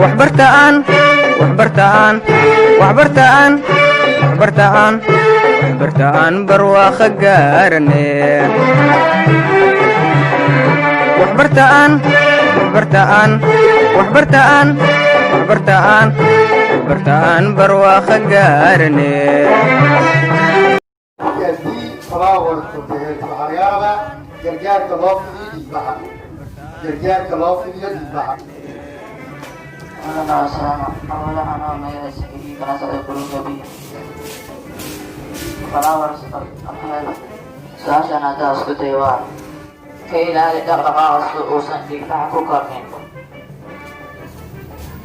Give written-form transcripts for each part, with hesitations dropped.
Waxbartaan, waxbartaan, waxbartaan, waxbartaan, waxbartaan, barwaaqo gaarane. Waxbartaan, waxbartaan, waxbartaan, waxbartaan, waxbartaan, barwaaqo gaarane. D, flowers of the health. Waxaa laga rabaa gargaarka loo fidiyo dhiigbaxa, gargaarka loo fidiyo dhiigbaxa. أولا السلام. أولا أنا magaciisa kala socda group-ka B, flowers of health. Su-aashan haddaa isku day waa: ka ilaali dhaqdhaqaaqa si uusan dhiigbaxa ku kordhin.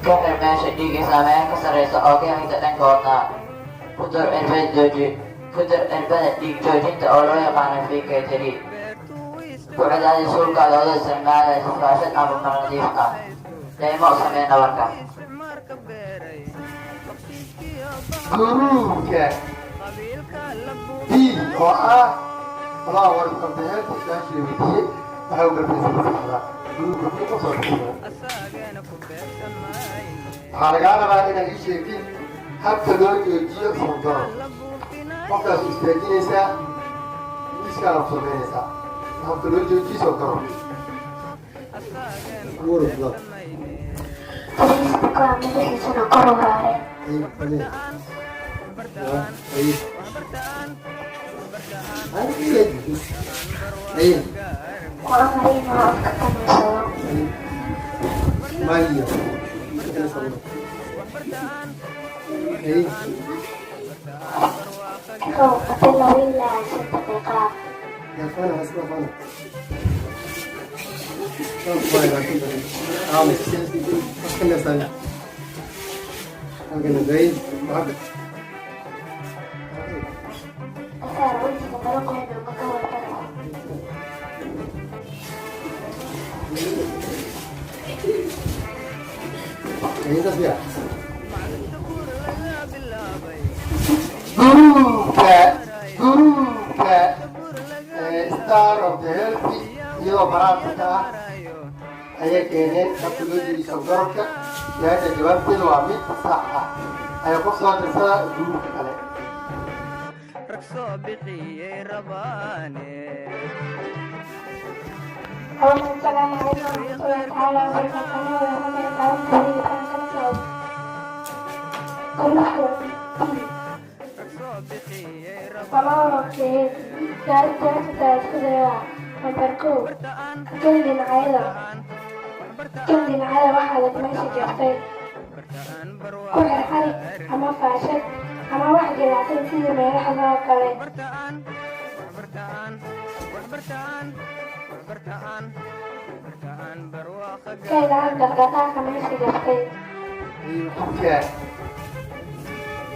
Ka xir meesha dhiigga saameyn ka sarreysa oo ka xigta dhanka wadnaha. Ku dar cirbad jooji, ku dar cirbada dhiig joojinta oo loo yaqaano VK3. Ku cadaadi suulkaada adoo isticmaalaya faashad ama maro nadiif ah. Dhaymo u samee nabarka. Group-ka B oo ah flowers of the health, su-aashii la weydiiyey waxay u gartay sida saxda. Group-ka B kusoo dhigay. Waxaa lagaa rabaa inaad ii sheegtid habka loo joojiyo sonkorowga. Qofkaas istaajinaysaa, miiskaana ku samaynaysaa. Habka loo joojiyo sonkorowga. Fariis bukaa madaxiisana kor u raareen. Ay, ay, ay. Ku amar inuu afka ka neefsado. Maya. Ay. Kow muddo 2 ilaa 5 daqiiqo ah. Ya fana, asma fana. Aamus. Afka neefsada. Halkan day. Maxaa? Ka saar wejiga maro qoyan ama gabal baraf. Intaas miya? Group-ka Star of the Healthy, iyadoo practical ah ayay keeneen habka loo jeediyo sonkorowga. Su-aasha jawaabteeda waa mid sax ah. Ayay ku soo dirsada group-ka kale. Rag soo bixiyey rabaane. أولا السلام عليكم ورحمة الله تعالى وبركاته. أنا ومن group-ka B. Rag soo bixiyey. Flower of the health. Jawaabta isku daya: number 1, ka tol dhinacyada wax adag meesha jabtay. Ku xir xarig ama faashad ama wax jilicsan sida meeraxda oo kale. Waxbartaan, waxbartaan, waxbartaan, waxbartaan, barwaaqo. Ka ilaali dhaqdhaqaaqa meesha jabtay. Group-ka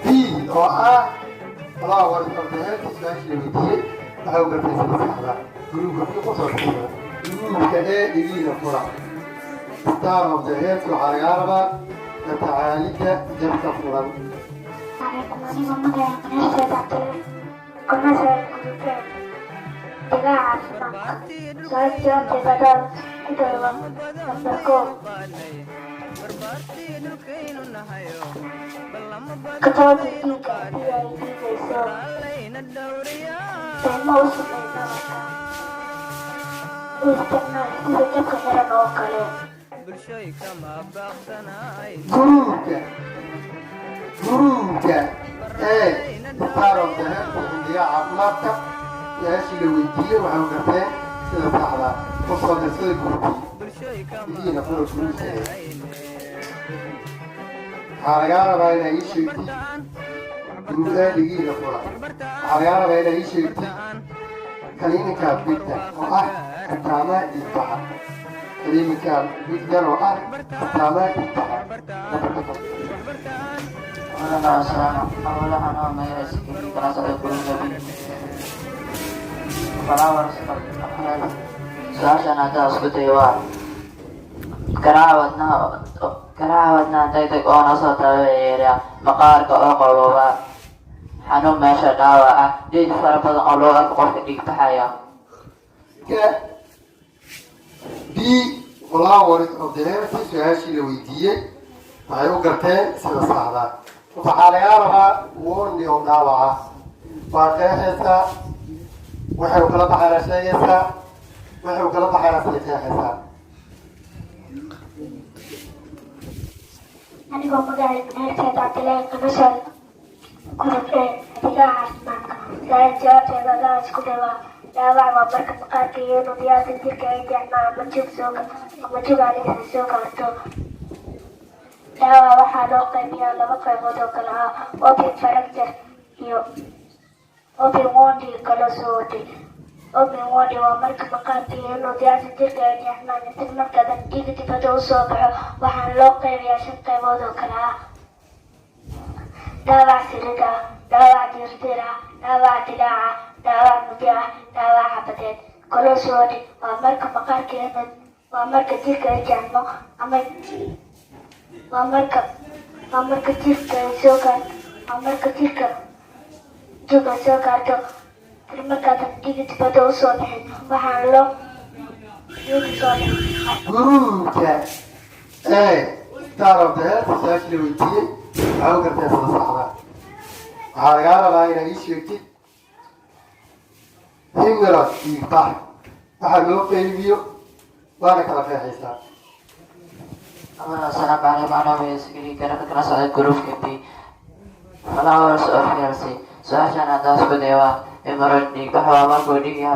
B oo ah flowers of the health, su-aashii la weydiiyey waxay u gartay sida saxda. Group-ka B kusoo dirsada. Group-ka A, dhigiina fura. Star of the Health, waxaa lagaa rabaa la tacaalidda jabka furan. عليكم. Anigoo magacayga Nafseed Cabdulle, kuna socda group-ka Difaaca Caafimaadka. Su-aasha jawaabteeda haddaad ku dayo: number 1, Barbaartii dhulkaynu nahayo ballamo. Ka jooji dhiigga haddii ay dhiigayso. Allayna dhowriyaa. Dhaymo u samee nabarka. U isticmaal sida jabka xiran oo kale. Bulshoy kama baaqsanay. Group-ka A, Star of the Health, xilliga caafimaadka, su-aashii la weydiiyey waxay u garteen sida saxda. Ku soo dirsada group-kii. Bulshoy kama Dhigiina fura. Group-ka A, waxaa lagaa rabaa inaa ii sheegtid. Group A, dhigiina fura. Waxaa lagaa rabaa inaa ii sheegtid clinical picture oo ah astaamaha dhiigbaxa, clinical picture oo ah astaamaha dhiigbaxa. Nambarka. أولا السلام. أولا أنا magaciisa kala socda group-ka B, flowers of health. Su-aashan haddaa isku dayo waa: garaaca wadnaha, garaaca wadnaha degdeg oo nasoo tabeeya, maqaarka oo qabooba, xanuun meesha dhaawaca, dhiig fara badan oo loo arko qofka dhiig baxaya. Ka B, flowers of the health, su-aashii la weydiiyey. Waxay u garteen sida saxda. Waxaa lagaa rabaa wound oo dhaawaca. Waa qeexaysaa, waxay u kala baxayna sheegaysaa, waxay u kala baxayna sii qeexaysaa. Anigoo magacayga Meherseed Cabdilaahi, kana socda Group A, xidigaha caafimaadka. Su-aal jawaabteeda haddaan isku dayo waa: dhaawac waa marka maqaarka iyo unugyada jirka ay jeexmaan ama jug halis ah soo gaarto. Dhaawac waxaa loo qaybiyaa laba qaybood oo kala ah open fracture iyo open wound iyo closed wound. Open wound waa marka maqaarka iyo unugyada jirka ay jeexmaan, isla markaana dhiig dibadda u soo baxo. Waxaana loo qaybiyaa shan qaybood oo kala ah: dhaawac silig ah, dhaawac diirdiir ah, dhaawac dilaac ah, dhaawac muddo ah, dhaawac xabadeed. Closed wound waa marka maqaarka iyo waa marka jirka ay jeexmo ama waa marka jirka ay soo gaarto, waa marka jirka juga soo gaarto, isla markaasna dhiig dibadda u soo bixin. Waxaana loo dhiig soo bixin. Groupka A, Star of the Health, su-aashii la weydiiyey waxaa u garteen sida saxda. Waxaa lagaa rabaa inaad ii sheegtid hemorrhage, dhiigbax, waxaa loo qeybiyo, waana kala qeexaysaa. Asalaamu calaykum. Anoo Sikri kana socda groupka B, Flowers of Health. Su-aashan haddaan isku dayo waa: hemorrhage, dhiigbax, waa markuu dhiiga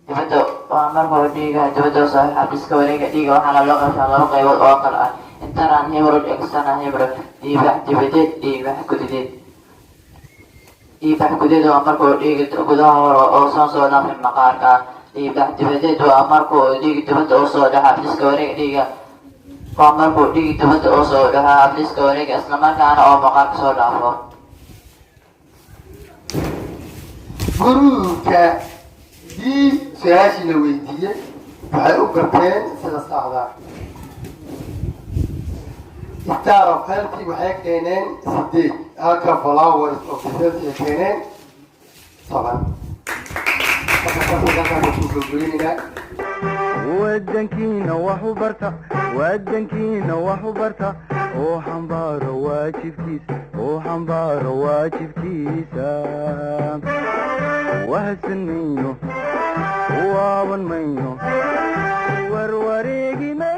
dibadda waa markuu dhiiga dibadda usoo habdhiska wareega dhiiga. Waxaana loo qaybsaa laba qaybood oo kale ah internal hemorrhage, external hemorrhage, dhiigbax dibadeed, dhiigbax gudadeed. Dhiigbax gudaheed waa markuu dhiiga gudaha hore uusan soo dhaafin maqaarka. Dhiigbax dibadeed waa markuu dhiig dibadda usoo dhaco habdhiska wareega dhiiga, waa markuu dhiig dibadda usoo dhaco habdhiska wareega, islamarkaana oo maqaarka soo dhaafo. Groupka B, su-aashii la weydiiyey waxay u garteen sida saxda. Star of Health waxay keeneen 8, halka Flowers of the Health ay keeneen 10. Marka tartankaasaan ku gabagabaynaynaa. Wadankiina wax u barta, wadankiina wax u barta, oo xambaaro waajibkiisa, oo xambaaro waajibkiisa. Wahsan mayno, waaban mayno, warwareegi mayno.